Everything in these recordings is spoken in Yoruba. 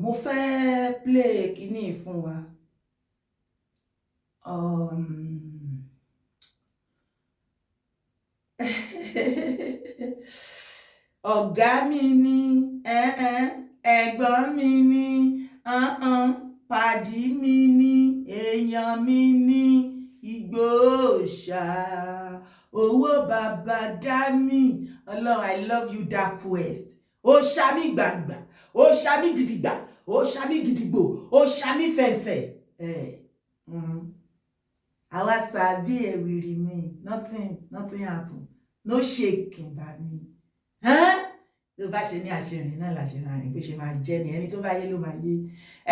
Mo fẹ́ play kíní fún wa. Ọ̀gá mi ní, ẹ̀gbọ́n mi ní, paddy mi ní, èèyàn mi ní, Ìgbòho, owó bàbá dami. Ọlọ́run, I love you, Dark West. Ó ṣá mi gbàgbà, ó ṣá mi gidigba, ó ṣá mi gidigbo, ó ṣá mi fẹ̀fẹ̀. Àwa sàbí ẹ̀wìrì mi, nothing, nothing happen, no shaking bá mi. Tó bá ṣe ní àṣerìn náà làṣerìn àrìn, bó ṣe máa jẹ́ ni, ẹni tó bá yé ló máa yé.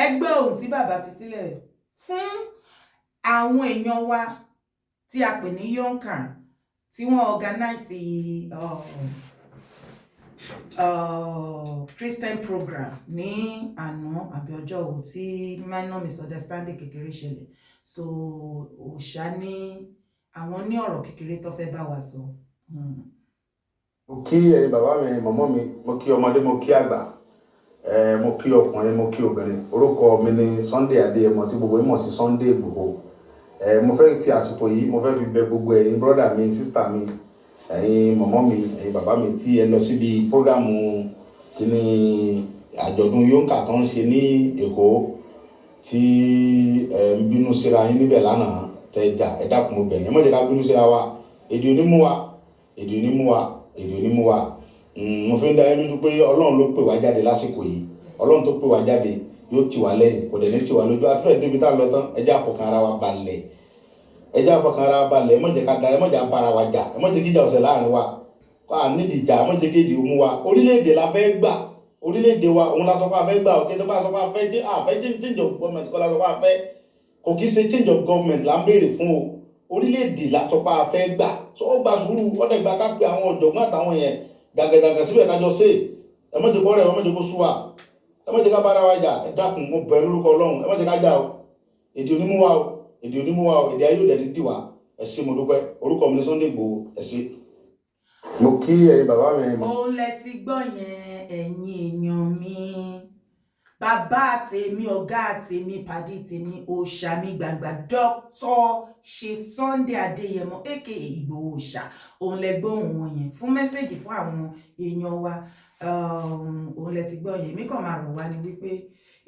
Ẹgbẹ́ ohun tí bàbá fi sílẹ̀ fún àwọn èèyàn wa tí a pè ní YOWNCAN, tí wọ́n organize Christian program ní àná àbí ọjọ́ wo tí minor misunderstanding kékeré ṣẹlẹ̀. So òòṣà ní àwọn ní ọ̀rọ̀ kékeré tó fẹ́ bá wa sọ. Mo kí ẹ̀yin bàbá mi, ẹ̀yin mọ̀mọ́ mi, mo kí ọmọdé, mo kí àgbà, mo kí ọkùnrin, mo kí obìnrin. Orúkọ mi ni Sunday Adéyẹmọ, tí gbogbo yín mọ̀ sí Sunday Igboho. Mo fẹ́ fi àsìkò yìí, mo fẹ́ fi bẹ̀ gbogbo ẹ̀yin brother mi, sister mi, ẹ̀yin mọ̀mọ́ mi, ẹ̀yin bàbá mi tí ẹ lọ síbi program kíní àjọ̀dún YOWNCAN tó ń ṣe ní Èkó, tí ẹ ń bínú síra yín níbẹ̀ lánàá, tẹ jà. Ẹ dákun, mo bẹ̀ yín, ẹ má jẹ́ ká bínú síra wa. Èdè ò ní mú wa, èdè ò ní mú wa, èdè ò ní mú wa. Mo fi ń dá yín lójú pé Ọlọ́run ló pè wá jáde lásìkò yìí. Ọlọ́run tó pè wá jáde yóò tì wá lẹ́yìn, kò dẹ̀ ní tì wá lójú. Àti fẹ́ẹ̀ débi tá a lọ tán. Ẹ jẹ́ àfọkàn ara wa balẹ̀, ẹ jẹ́ àfọkàn ara wa balẹ̀. Ẹ má jẹ́ ká da, ẹ má jẹ́ bára wa jà, ẹ má jẹ́ kí ìjà ọ̀sẹ̀ láàrin wa kó à nídìí ìjà. Ẹ má jẹ́ kí èdè ó mú wa. Orílẹ̀-èdè la fẹ́ gbà, orílẹ̀-èdè wa òun la sọ pé a fẹ́ gbà. Òkè tó bá sọ pé a fẹ́ change of government kọ́ la sọ pé a fẹ́. Kò kí ṣe change of government là ń béèrè fún o. Orílẹ̀-èdè la sọ pé a fẹ́ gbà. So ó gba sùúrù, ó dẹ̀ gba ká pe àwọn ọ̀jọ̀gbọ́n àtàwọn yẹn gàgàgàgà síbẹ̀ kájọ ṣe. Ẹ má jẹ́ kó rẹ̀, ẹ má jẹ́ kó sú wa, ẹ má jẹ́ ká bára wa jà. Ẹ dákun, mo bẹ̀ lórúkọ Ọlọ́run, ẹ má jẹ́ ká jà o. Èdè onímú wa o, èdè onímú wa o, èdè ayé òdẹ̀ dídì wa. Ẹ ṣé, mo dúpẹ́. Orúkọ mi ní Sunday Igboho. Ẹ ṣé. Mo kí ẹ̀yin bàbá mi. Òun lẹ ti gbọ́ yẹn, ẹ̀yin èèyàn mi. Bàbá tèmi, ọ̀gá tèmi, paddy tèmi, òòṣà mi gbàgbà, Dr. Chief Sunday Adéyẹmọ, aka Ìgbòho Òòṣà, òun lẹ gbọ́ òun wọn yẹn fún message fún àwọn èèyàn wa. Òun lẹ ti gbọ́ yẹn. Èmi kàn máa rọ̀ wá ní wípé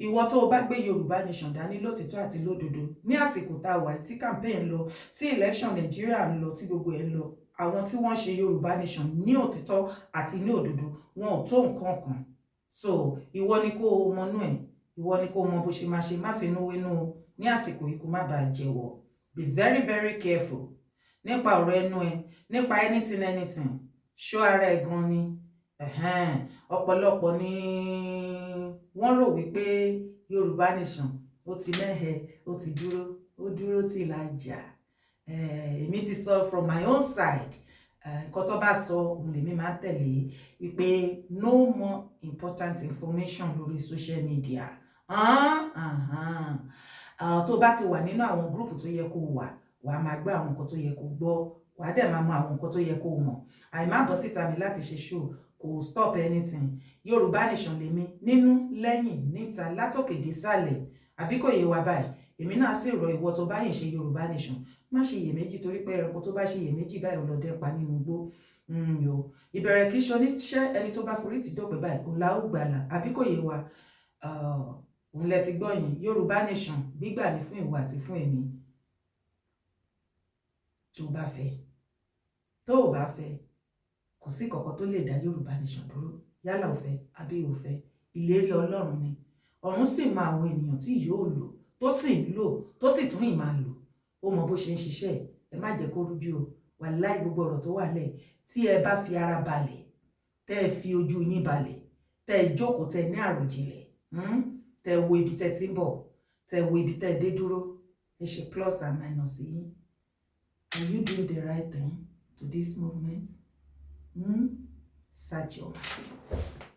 ìwọ tó o bá gbé Yorùbá Nation dání lótìtọ́ àti lódodo ní àsìkò tá a wà, tí campaign lọ, tí election Nàìjíríà ń lọ, tí gbogbo ẹ̀ ń lọ, àwọn tí wọ́n ṣe Yorùbá Nation ní òtítọ́ àti ní òdodo, wọn ò tó nǹkan kan. So ìwọ ni kó o mọnú ẹ, ìwọ ni kó o mọ bó ṣe máa ṣe. Má finú wínú ní àsìkò yìí, kó má bàa jẹ́wọ́. Be very, very careful nípa ọ̀rọ̀ ẹnu ẹ, nípa anything, anything. Ṣọ́ ara ẹ gan ni. Ọ̀pọ̀lọpọ̀ ni wọ́n rò wípé Yorùbá Nation ó ti mẹ́hẹ, ó ti dúró, ó dúró tí ìlàjà. Èmi ti sọ from my own side, nǹkan tó bá sọ òun lèmi máa ń tẹ̀lé, wípé no more important information lórí social media. Tó bá ti wà nínú àwọn group tó yẹ kó wà, wàá máa gbọ́ àwọn nǹkan tó yẹ kó gbọ́, wàá dẹ̀ máa mọ àwọn nǹkan tó yẹ kó mọ̀. Àìmá bọ́ síta mi láti ṣe show kò stop anything. Yorùbá Nation lèmi nínú, lẹ́yìn, níta, látòkè dé sàlẹ̀. Àbí kò yé wa báyìí? Èmi náà sì rọ ìwọ tó bá yìn ṣe Yorùbá Nation, má ṣe iyèméjì, torí pé ẹranko tó bá ṣe iyèméjì báyìí, ọlọ́dẹ pa nínú igbó yo. Ìbẹ̀rẹ̀ kì í ṣe oníṣẹ́, ẹni tó bá forí tì dópin báyìí òun la ó gbàlà. Àbí kò yé wa? Òun lẹ ti gbọ́ yẹn. Yorùbá Nation gbígbà ní fún ìwọ àti fún èmi. Tó bá fẹ́, tó ò bá fẹ́, kò sí kankan tó lè dá Yorùbá Nation dúró. Yálà ò fẹ́ àbí ò fẹ́, ìlérí Ọlọ́run ni. Ọ̀run sì mọ àwọn ènìyàn tí yóò lò, tó sì ń lò, tó sì tún ì máa lò. Ó mọ bó ṣe ń ṣiṣẹ́. Ẹ má jẹ́ kó rújú o. Wàláì, gbogbo ọ̀rọ̀ tó wà lẹ̀, tí ẹ bá fi ara balẹ̀, tẹ́ ẹ fi ojú yín balẹ̀, tẹ́ ẹ jókòó, tẹ́ ẹ ní àròjinlẹ̀, tẹ́ ẹ wo ibi tẹ́ ti ń bọ̀, tẹ́ ẹ wo ibi tẹ́ ẹ dé dúró, ẹ ṣe plus and minus yín. Are you doing the right thing to this movement? Search your mind.